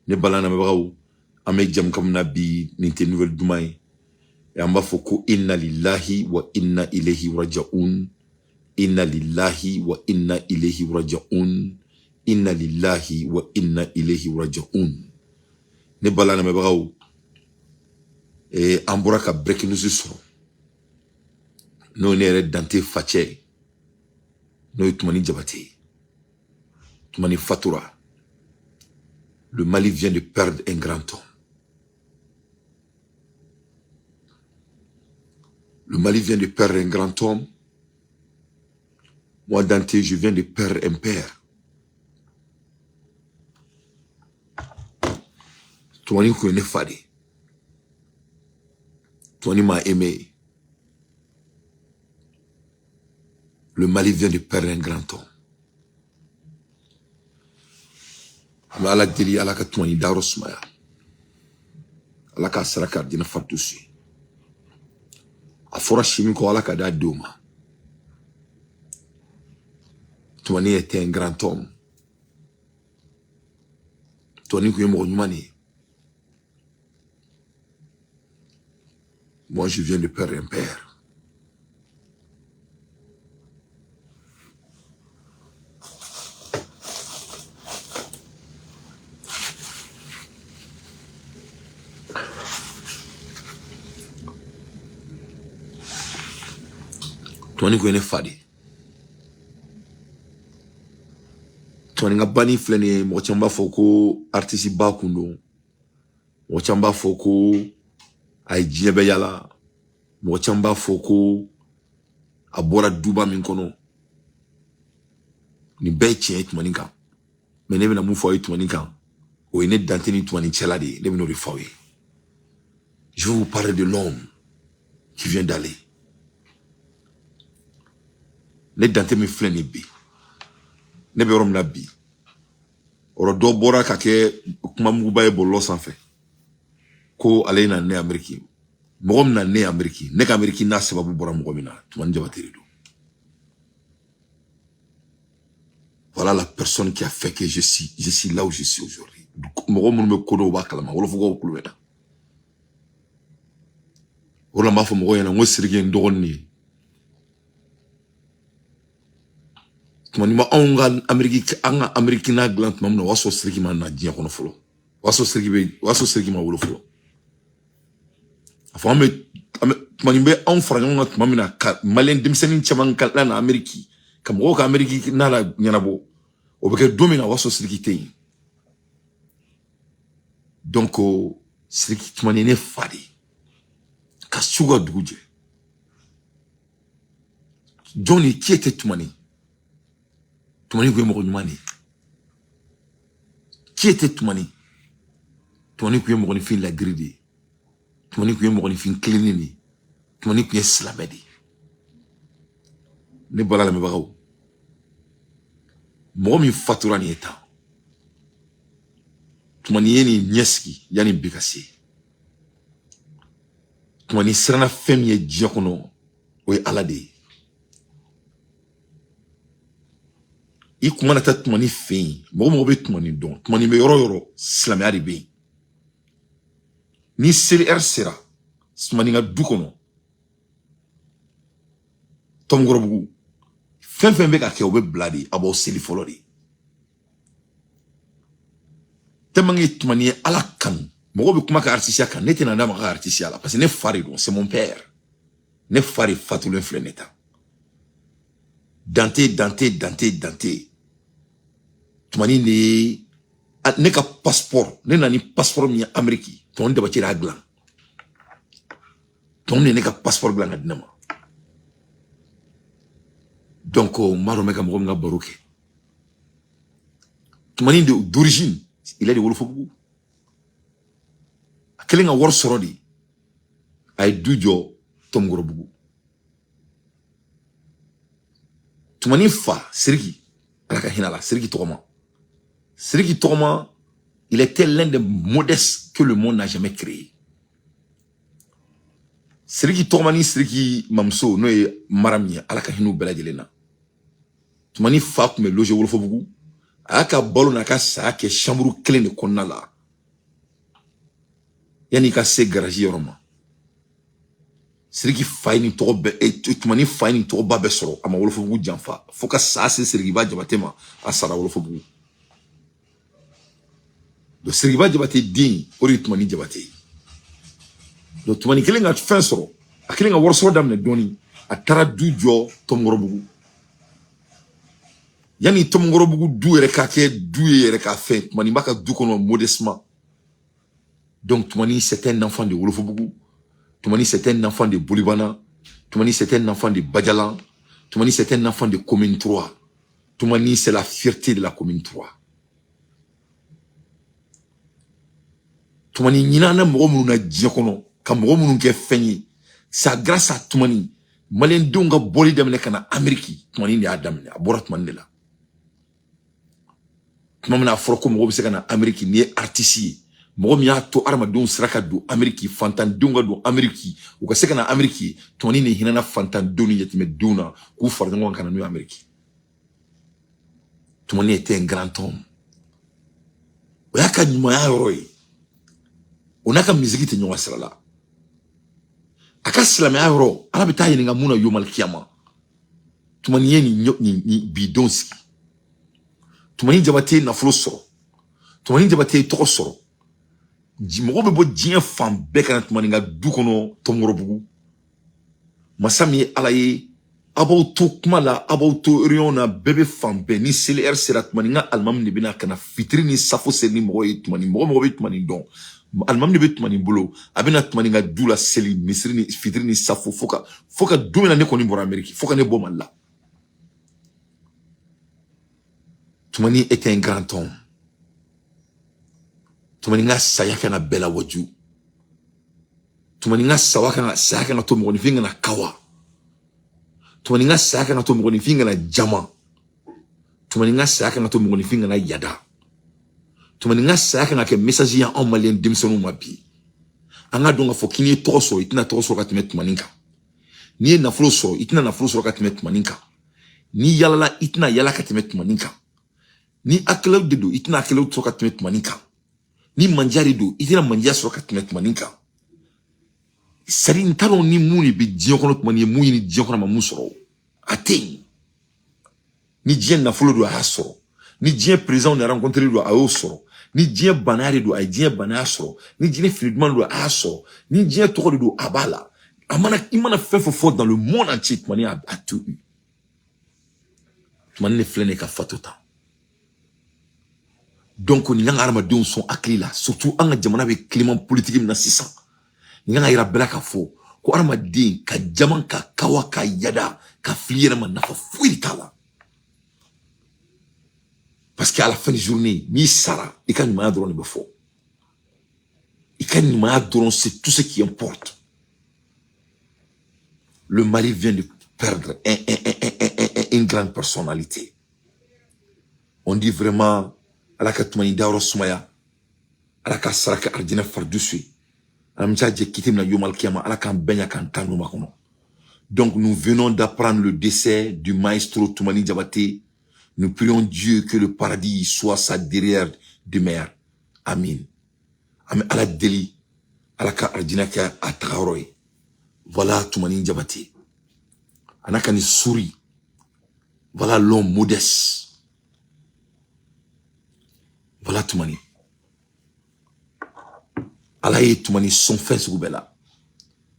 Ne bala lamɛnbagaw, an bɛ jamukan min na bi, nin tɛ nouvelle duman ye. An b'a fɔ ko inna lillahi wa inna ilayhi raji'un, inna lillahi wa inna ilayhi raji'un, inna lillahi wa inna ilayhi raji'un. Ne bala lamɛnbagaw, an bɔra ka breaking news sɔrɔ, n'o ye ne yɛrɛ Dante facɛ ye, n'o ye Tumani Jabate ye. Tumani fatura. Le Mali vient de perdre un grand homme. Le Mali vient de perdre un grand homme. Moi, Dante, je viens de perdre un père. Tumani kun ye ne fa de ye. Tumani m'a aimé. Le Mali vient de perdre un grand homme. An bɛ Ala deli, Ala ka Tumani dayɔrɔ sumaya. Ala k'a sara k'a dinɛ faritusu ye. A fɔra si min kɔ, Ala ka d'a denw ma. Tumani était un grand homme. Tumani kun ye mɔgɔ ɲuman de ye. Moi, je viens de perdre un père. Tumani kun ye ne fa de ye. Tumani ka banni filɛ nin ye, mɔgɔ caman b'a fɔ ko artiste ba kun don. Mɔgɔ caman b'a fɔ ko a ye diɲɛ bɛɛ yala. Mɔgɔ caman b'a fɔ ko a bɔra duba min kɔnɔ. Nin bɛɛ ye tiɲɛ ye Tumani kan. Mais ne bɛna mun fɔ aw ye Tumani kan, o ye ne Dante ni Tumani cɛla de ye. Ne bɛn'o de fɔ aw ye. Je vais vous parler de l'homme qui vient d'aller. Ne Dante min filɛ nin ye bi, ne bɛ yɔrɔ min na bi, o yɔrɔ dɔ bɔra ka kɛ kumamuguba ye bɔlɔlɔ sanfɛ ko ale na ne Ameriki. Mɔgɔ min na ne Ameriki, ne ka Ameriki n'a sababu bɔra mɔgɔ min na, Tumani Jabate de don. Voilà la personne qui a fait que je suis là où je suis aujourd'hui. Mɔgɔ minnu bɛ ko dɔw b'a kalama, wolofokaw kulo bɛ na. O de la n b'a fɔ mɔgɔw ɲɛna n ko Sidiki ye n dɔgɔnin de ye. Tuma ni ma anw ka Ameriki, an ka Ameriki n'a dilan tuma min na, o y'a sɔrɔ Sidiki ma na diɲɛ kɔnɔ fɔlɔ. O y'a sɔrɔ Sidiki bɛ, o y'a sɔrɔ Sidiki ma wolo fɔlɔ. A fɔ an bɛ, an bɛ, tuma ni bɛ anw fara ɲɔgɔn kan tuma min na ka Maliyɛn denmisɛnnin caman ka na Ameriki, ka mɔgɔw ka Ameriki n'a la ɲɛnabɔ, o bɛ kɛ don min na, o y'a sɔrɔ Sidiki tɛ yen. Donc Sidiki tuma ni ne fa de ye. Ka su ka dugu jɛ. Jɔn ni qui était Tumani? Tumani kun ye mɔgɔ ɲuman de ye. Qui était Tumani? Tumani kun ye mɔgɔninfin ladiri de ye. Tumani kun ye mɔgɔninfin kilennen de ye. Tumani kun ye silamɛ de ye. Ne bala lamɛnbagaw, mɔgɔ min fatura nin ye tan, Tumani ye nin ɲɛsigi yanni bi ka se. Tumani siranna fɛn min ye diɲɛ kɔnɔ, o ye Ala de ye. I kun mana taa Tumani fɛ yen, mɔgɔ mɔgɔ bɛ Tumani dɔn, Tumani bɛ yɔrɔ o yɔrɔ, silamɛya de bɛ yen. Ni seli ɛri sera Tumani ka du kɔnɔ, Tɔmukɔrɔbugu, fɛn fɛn bɛ ka kɛ, o bɛ bila de, a b'aw seli fɔlɔ de. Tellement que Tumani ye Ala kanu, mɔgɔw bɛ kuma ka artisiya kan, ne tɛna d'a ma ka artisiya la, parce que ne fa de don, c'est mon père. Ne fa de fatulen filɛ ne ta. Dante, Dante, Dante, Dante. Tumani de ye ne ka passeport, ne nana ni passeport min ye Amérique, Tumani Jabate y'a dilan. Tumani de ye ne ka passeport dilan ka di ne ma. Donc n b'a dɔn n bɛ ka mɔgɔ min ka baro kɛ. Tumani de d'origine, il est de Wolofobugu. A kɛlen ka wari sɔrɔ de, a ye du jɔ Tɔmukɔrɔbugu. Tumani fa Sidiki, Ala ka hinɛ a la, Sidiki tɔgɔma. Sidiki tɔgɔma, il était l'un des modestes que le monde n'a jamais créé. Sidiki tɔgɔma ni Sidiki mamuso, n'o ye Maram ye, Ala ka hinɛ u bɛɛ lajɛlen na. Tumani fa tun bɛ loger Wolofobugu. A y'a ka balo n'a ka saya kɛ chambre kelen de kɔnɔna la. Yanni i ka se garaji yɔrɔ ma, Sidiki fa ye nin tɔgɔ bɛɛ, Tumani fa ye nin tɔgɔba bɛɛ sɔrɔ, a ma Wolofobugu janfa fo ka sa se Sirikiba Jabate ma, a sara Wolofobugu. Donc Sirikiba Jabate den, o de ye Tumani Jabate ye. Donc Tumani kelen ka fɛn sɔrɔ, a kelen ka wari sɔrɔ daminɛ dɔɔni, a taara du jɔ Tɔmɔkɔrɔbugu. Yanni Tɔmɔkɔrɔbugu du yɛrɛ ka kɛ du ye yɛrɛ ka fɛn, Tumani b'a ka du kɔnɔ modestement. Donc Tumani, c'est un enfant de Wolofobugu. Tumani, c'est un enfant de Bolibana. Tumani, c'est un enfant de Badialan. Tumani, c'est un enfant de Commune 3. Tumani, c'est la fierté de la Commune 3. Tumani ɲinana mɔgɔ minnu na diɲɛ kɔnɔ, ka mɔgɔ minnu kɛ fɛn ye, c'est grâce à Tumani. Maliyɛndenw ka bɔli daminɛ ka na Amérique, Tumani de y'a daminɛ, a bɔra Tumani de la. Tuma min na a fɔra ko mɔgɔ bɛ se ka na Amérique n'i ye artiste ye, mɔgɔ min y'a to hadamadenw sera ka don Amérique, fantandenw ka don Amérique, u ka se ka na Amérique, Tumani de hinɛna fantandenw ni yatimɛdenw na k'u fara ɲɔgɔn kan ka na n'u ye Amérique. Tumani était un grand homme. O y'a ka ɲumanya yɔrɔ ye. O n'a ka misigi tɛ ɲɔgɔn sira la. A ka silamɛya yɔrɔ, Ala bɛ taa ɲininka mun na yomal kiyama. Tumani ye nin bi don sigi. Tumani Jabate ye nafolo sɔrɔ. Tumani Jabate ye tɔgɔ sɔrɔ. Mɔgɔ bɛ bɔ diɲɛ fan bɛɛ ka na Tumani ka du kɔnɔ Tɔmɔkɔrɔbugu. Masa min ye Ala ye, a b'aw to kuma la, a b'aw to réunion na, bɛɛ bɛ fan bɛɛ. Ni seli heure sera, Tumani ka alimami de bɛna ka na fitiri ni safo seli ni mɔgɔ ye. Tumani mɔgɔ mɔgɔ bɛ Tumani dɔn, alimami de bɛ Tumani bolo, a bɛna Tumani ka du la seli misiri ni fitiri ni safo fo ka don min na ne kɔni bɔra Amérique, fo ka ne bɔ Mali la. Tumani était un grand homme. Tumani ka saya kana bɛɛ la waju. Tumani ka sawa kana saya kana to mɔgɔninfin kana kawa. Tumani ka saya kana to mɔgɔninfin kana jama. Tumani ka saya kana to mɔgɔninfin kana yada. Tumani ka saya kana kɛ message ye anw maliyɛn denmisɛnninw ma bi. An ka dɔn k'a fɔ k'i n'i ye tɔgɔ sɔrɔ, i tɛna tɔgɔ sɔrɔ ka tɛmɛ Tumani kan. N'i ye nafolo sɔrɔ, i tɛna nafolo sɔrɔ ka tɛmɛ Tumani kan. N'i yalala, i tɛna yala ka tɛmɛ Tumani kan. Ni akɛlaw de don, i tɛna akɛlaw sɔrɔ ka tɛmɛ Tumani kan. Ni mandiya de don, i tɛna mandiya sɔrɔ ka tɛmɛ Tumani kan. C'est-à-dire, n t'a dɔn ni mun de bɛ diɲɛ kɔnɔ, Tumani ye mun ɲini diɲɛ kɔnɔ, a ma mun sɔrɔ, a tɛ yen. Ni diɲɛ nafolo don, a y'a sɔrɔ. Ni diɲɛ président de rencontré don, a y'o sɔrɔ. Ni diɲɛ banaya de don, a ye diɲɛ banaya sɔrɔ. Ni diɲɛ fini duman don, a y'a sɔrɔ. Ni diɲɛ tɔgɔ de don, a b'a la. A mana, i mana fɛn fɛn fɔ dans le monde entier, Tumani a tout eu. Tumani de filɛ nin ye ka fatu tan. Donc nin kan ka hadamadenw sɔn hakili la, surtout an ka jamana bɛ climat politique min na sisan. Nin kan ka yira bɛɛ la k'a fɔ ko hadamaden ka jama, ka kawa, ka yada, ka fili yɛrɛ ma, nafa foyi t'a la. Parce qu'à la fin de journée, n'i sara, i ka ɲumanya dɔrɔn de bɛ fɔ. I ka ɲumanya dɔrɔn, c'est tout ce qui importe. Le Mali vient de perdre une grande personnalité. On dit vraiment, Ala ka Tumani dayɔrɔ sumaya, Ala ka sara kɛ arijinɛ faridusu ye. Ala bɛ jɛ kiti min na yomal kiyama, Ala k'an bɛɛ ɲɛ k'an tan ma kɔnɔ. Donc nous venons d'apprendre le décès du maestro Toumani Diabaté. Nous prions Dieu que le paradis soit sa dernière demeure. Amin. An bɛ Ala deli, Ala ka arijinɛ kɛ a tagayɔrɔ ye. Voilà Toumani Diabaté. A n'a ka nin sourire. Voilà l'homme modeste. Voilà Toumani. Ala ye Toumani sɔn fɛn sugu bɛɛ la.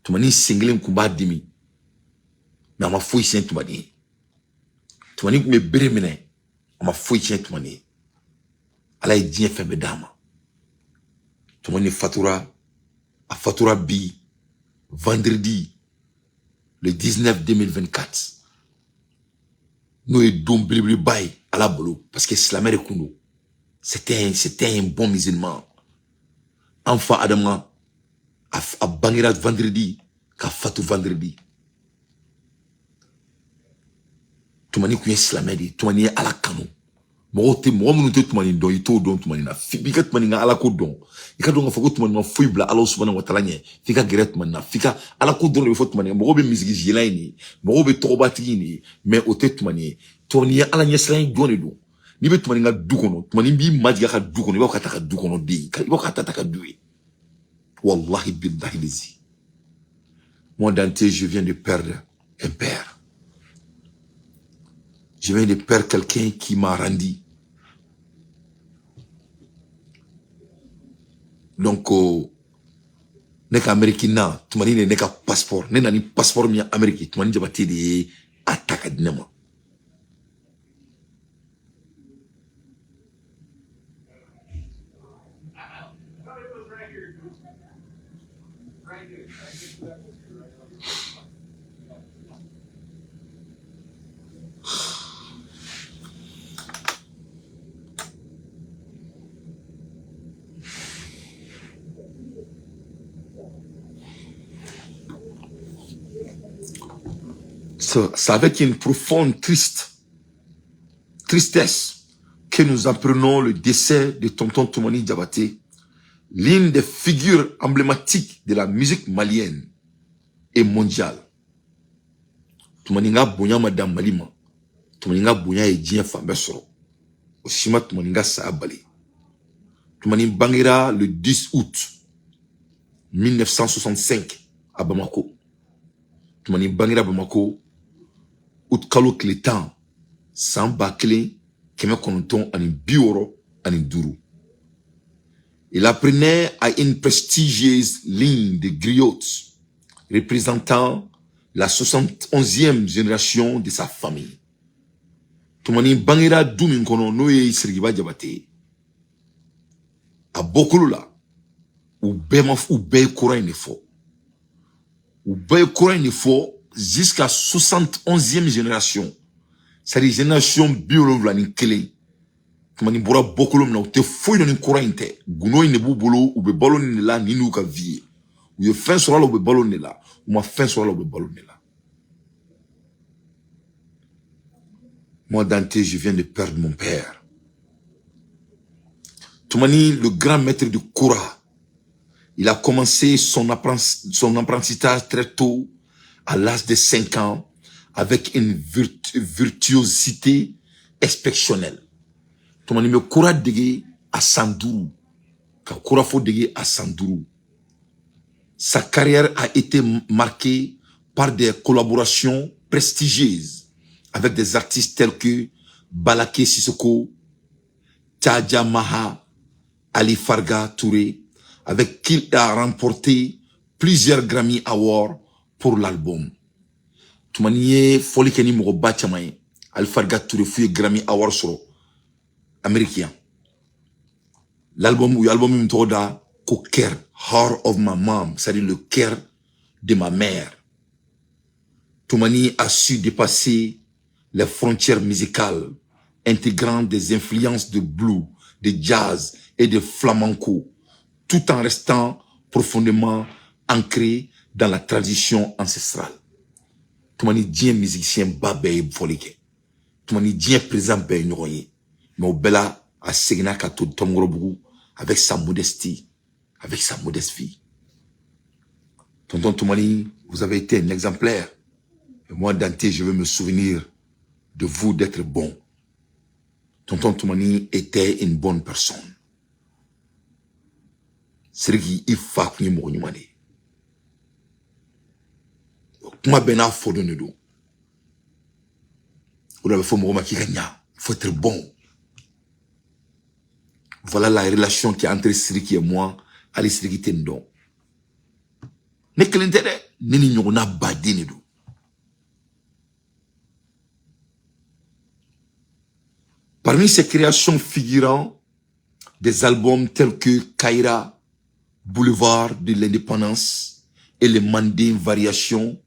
Toumani sen kelen kun b'a dimi, mais a ma foyi tiɲɛ Toumani ye. Toumani kun bɛ bere minɛ, a ma foyi tiɲɛ Toumani ye. Ala ye diɲɛ fɛn bɛɛ d'a ma. Toumani fatura, a fatura bi vendredi le 19 2024. N'o ye don belebeleba ye Ala bolo, parce que silamɛ de kun don. C'était un bon musulman. An fa Adama a bangera vendredi ka fatu vendredi. Tumani kun ye silamɛ de ye. Tumani ye Ala kanu. Mɔgɔw tɛ, mɔgɔ minnu tɛ Tumani dɔn, i t'o dɔn Tumani na. F'i ka Tumani ka Ala ko dɔn. I ka dɔn k'a fɔ ko Tumani ma foyi bila Ala subahana wa taala ɲɛ. F'i ka gɛrɛ Tumani na. F'i ka Ala ko dɔrɔn de bɛ fɔ Tumani. Mɔgɔw bɛ misigi jila in de ye. Mɔgɔw bɛ tɔgɔbatigi in de ye. Mais o tɛ Tumani ye. Tumani ye Ala ɲɛsiranɲɛ jɔn de don. N'i bɛ Tumani ka du kɔnɔ, Tumani b'i majigin a ka du kɔnɔ, i b'a fɔ ka taa ka du kɔnɔ den, i b'a fɔ ka taa ka du ye. Wallahi billahi lezi. Moi, Dante, je viens de perdre un père. Je viens de perdre quelqu'un qui m'a rendu. Donc, ne ka Amérique na, Toumani ne ka passeport, ne nani passeport mi Amérique, Toumani Diabaté de ye a ta ka di ne ma. C'est avec une profonde tristesse que nous apprenons le décès de Tonton Toumani Diabaté, l'une des figures emblématiques de la musique malienne et mondiale. Toumani nga bonya ma dan Mali ma. Toumani nga bonya ye diɲɛ fan bɛɛ sɔrɔ. O si ma Toumani nga saya bali. Toumani bangera le 10 août 1965 à Bamako. Toumani bangera Bamako août kalo tile 10 san 1965. Il apprenait à une prestigieuse ligne de griots représentant la 71e génération de sa famille. Toumani bangera du min kɔnɔ n'o ye Sirikiba Diabaté ye. A bɔkolo la, u bɛɛ ma, u bɛɛ ye kura in de fɔ. U bɛɛ ye kura in de fɔ jusqu'à 71e génération. C'est-à-dire génération 71. Toumani bɔra bɔkolo min na, u tɛ foyi dɔn ni kura in tɛ. Gundo in de b'u bolo, u bɛ balo nin de la, nin n'u ka vie ye. U ye fɛn sɔrɔ a la, u bɛ balo nin de la. U ma fɛn sɔrɔ a la, u bɛ balo nin de la. Moi, Dante, je viens de perdre mon père. Toumani, le grand maître du Koura, il a commencé son apprentissage très tôt, à l'âge de 5 ans, avec une virtuosité exceptionnelle. Toumani me Koura dege à san 5, ka Koura fo dege à san 5. Sa carrière a été marquée par des collaborations prestigieuses avec des artistes tels que Balaké Sissoko, Tadja Maha, Ali Farga Touré, avec qui il a remporté plusieurs Grammy Awards pour l'album. Toumani ye fɔli kɛ ni mɔgɔba caman ye. Ali Farga Touré f'u ye Grammy Award sɔrɔ américain. L'album, u ye album min tɔgɔ da ko Cœur, Heart of My Mom, c'est-à-dire le cœur de ma mère. Toumani a su dépasser les frontières musicales, intégrant des influences de blues, de jazz et de flamenco, tout en restant profondément ancré dans la tradition ancestrale. Toumani diɲɛ musicien ba bɛɛ ye fɔli kɛ. Toumani diɲɛ président bɛɛ ye ɲɔgɔn ye. Mais o bɛɛ la, a seginna ka to Tɔmɔgɔrɔbugu avec sa modestie, avec sa modeste vie. Tonton Toumani, vous avez été un exemplaire. Et moi, Dante, je veux me souvenir de vous d'être bon. Tonton Toumani était une bonne personne. Sidiki, i fa kun ye mɔgɔ ɲuman de ye. Kuma bɛɛ n'a fɔ don de don. O de la a bɛ fɔ mɔgɔ ma k'i ka ɲa. Il faut être bon. Voilà la relation qui est entre Sidiki et moi. Hali Sidiki tɛ nin dɔn. Ne kelen tɛ dɛ. Ne ni ɲɔgɔnna baden de don. Parmi ses créations figurant des albums tels que Kaira, Boulevard de l'Indépendance et les Manding Variations,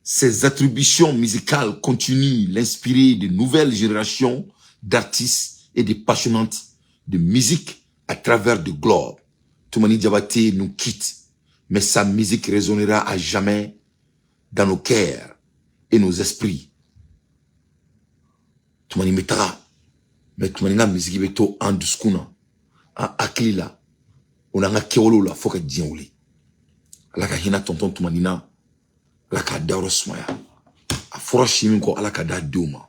ses attributions musicales continuent d'inspirer de nouvelles générations d'artistes et de passionnantes de musique à travers le globe. Toumani Diabaté nous quitte, mais sa musique résonnera à jamais dans nos cœurs et nos esprits. Toumani bɛ taga, mais Toumani ka musique bɛ to an dusukun na, an hakili la, o n'an ka kɛwalew la fo ka diɲɛ wuli. Ala ka hinɛ tonton Toumani na, Ala k'a dayɔrɔ sumaya. A fɔra si min kɔ, Ala ka d'a denw ma.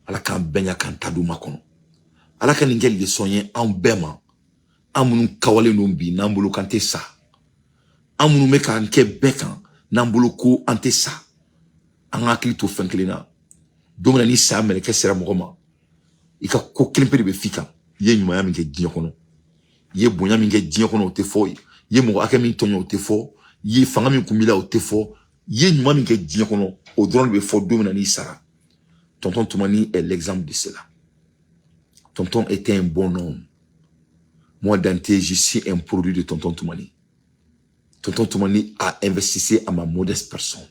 Ala k'an bɛɛ ɲa k'an ta d'u ma kɔnɔ. Ala ka nin kɛ leçon ye an bɛɛ ma. An minnu kawalen don bi n'an bolo k'an tɛ sa. An minnu bɛ k'an kɛ bɛɛ kan n'an bolo ko an tɛ sa, an ka hakili to fɛn kelen na. Don min na ni saya mɛlɛkɛ sera mɔgɔ ma, i ka ko kelen pe de bɛ f'i kan. I ye ɲumanya min kɛ diɲɛ kɔnɔ, i ye bonya min kɛ diɲɛ kɔnɔ, o tɛ fɔ. I ye mɔgɔ hakɛ min tɔɲɔ, o tɛ fɔ. I ye fanga min kun b'i la, o tɛ fɔ. I ye ɲuman min kɛ diɲɛ kɔnɔ, o dɔrɔn de bɛ fɔ don min na n'i sara. Tonton Toumani est l'exemple de cela. Tonton était un bon homme. Moi, Dante, je suis un produit de Tonton Toumani. Tonton Toumani a investi à ma modeste personne.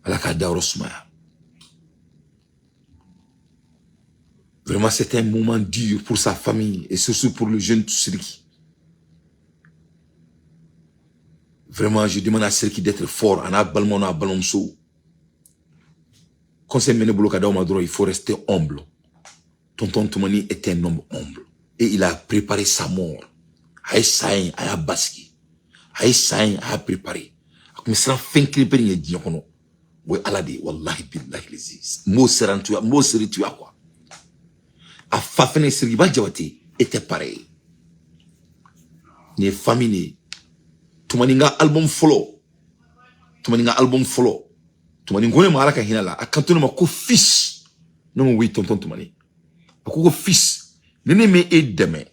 Ala k'a dayɔrɔ sumaya. Vraiment, c'était un moment dur pour sa famille et surtout pour le jeune Sidiki. Vraiment, je demande à Sidiki d'être fort. A n'a balima n'a balimamuso. Conseil mene bolo ka d'aw ma dɔrɔn, il faut rester humble. Tonton Toumani était un homme humble. Et il a préparé sa mort. A ye saya in, a y'a basigi. A ye saya in, a y'a préparé. A tun bɛ siran fɛn kelen pe de ɲɛ diɲɛ kɔnɔ. O ye Ala de ye, wallahi billahi lazi. N b'o siran tuya, n b'o seere tuya quoi. A fa fɛnɛ Sirikiba Jabate était pareil. Nin ye famille de ye. Toumani ka album fɔlɔ, Toumani ka album fɔlɔ, Toumani ko ne ma, Ala ka hinɛ la, a kanto ne ma ko fils. Ne ko oui, tonton Toumani. A ko ko fils, ni ne ma e dɛmɛ,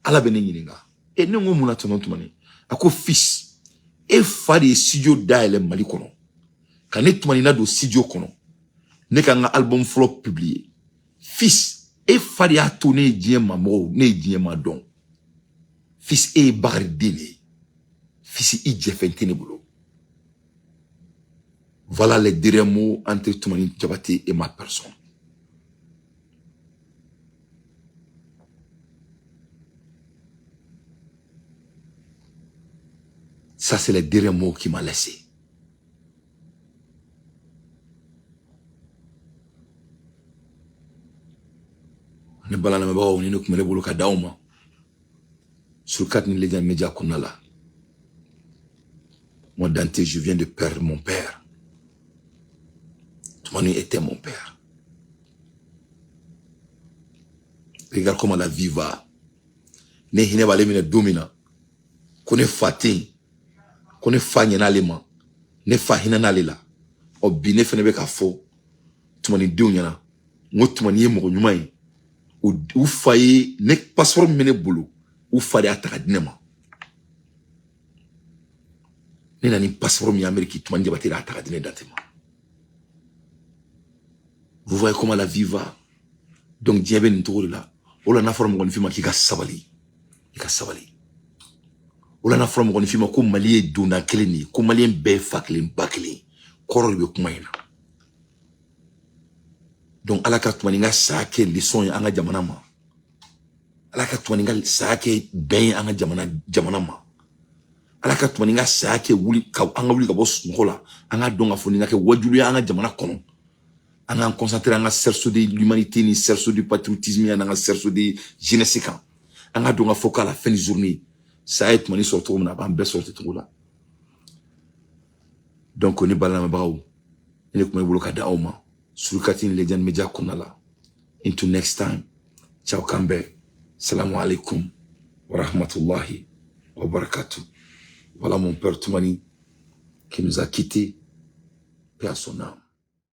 Ala bɛ ne ɲininka. E ne ko mun na, tonton Toumani? A ko fils, e fa de ye studio dayɛlɛ Mali kɔnɔ. Ka ne Toumani na don studio kɔnɔ. Ne ka n ka album fɔlɔ publier. Fils, e fa de y'a to ne ye diɲɛ ma mɔgɔw, ne ye diɲɛ ma dɔn. Fils, e ye Bakari den de ye. Fils, i jɛfɛn tɛ ne bolo. Voilà les derniers mots entre Toumani Diabaté et ma personne. Ça, c'est les derniers mots qu'il m'a laissé. Ne bala lamɛnbagaw, ni ne tun bɛ ne bolo ka d'aw ma sur 4 ni Legend Media kɔnɔna la. Moi, Dante, je viens de perdre mon père. Toumani était mon père. Regarde comment la vie va. Ne hinɛ b'ale minɛ don min na, ko ne fa tɛ yen, ko ne fa ɲɛna ale ma, ne fa hinɛ n'ale la. Ɔ bi ne fɛnɛ bɛ k'a fɔ Toumani denw ɲɛna, n ko Toumani ye mɔgɔ ɲuman ye. U fa ye ne passeport min bɛ ne bolo, u fa de y'a ta ka di ne ma. Ne nana ni passeport min ye Amérique, Toumani Diabaté de y'a ta ka di ne Dante ma. Vous voyez comment la vie va. Donc diɲɛ bɛ nin cogo de la. O la n'a fɔra mɔgɔninfin ma k'i ka sabali, i ka sabali. O la n'a fɔra mɔgɔninfin ma ko Mali ye donda kelen de ye, ko Maliyɛn bɛɛ ye fa kelen ba kelen, kɔrɔ de bɛ kuma in na. Donc Ala ka Toumani ka saya kɛ leçon ye an ka jamana ma. Ala ka Toumani ka saya kɛ bɛn ye an ka jamana ma. Ala ka Toumani ka saya kɛ wuli ka an ka wuli ka bɔ sunɔgɔ la, an ka dɔn k'a fɔ nin ka kɛ wajulu ye an ka jamana kɔnɔ. An k'an concentrer an ka cerceau de l'humanité ni cerceau du patriotisme an ka cerceau de jeunesse kan. An ka dɔn k'a fɔ k'a la fin de journée, saya ye Toumani sɔrɔ cogo min na, a b'an bɛɛ sɔrɔ ten cogo la. Donc ne balimabagaw, ne tun bɛ bolo ka di aw ma Surukati ni Legend Media kɔnɔna la. Until next time, ciao, k'an bɛn. Salam alaikum wa rahmatullahi wa barakatuh. Voilà mon père Toumani qui nous a quittés. Paix à son âme.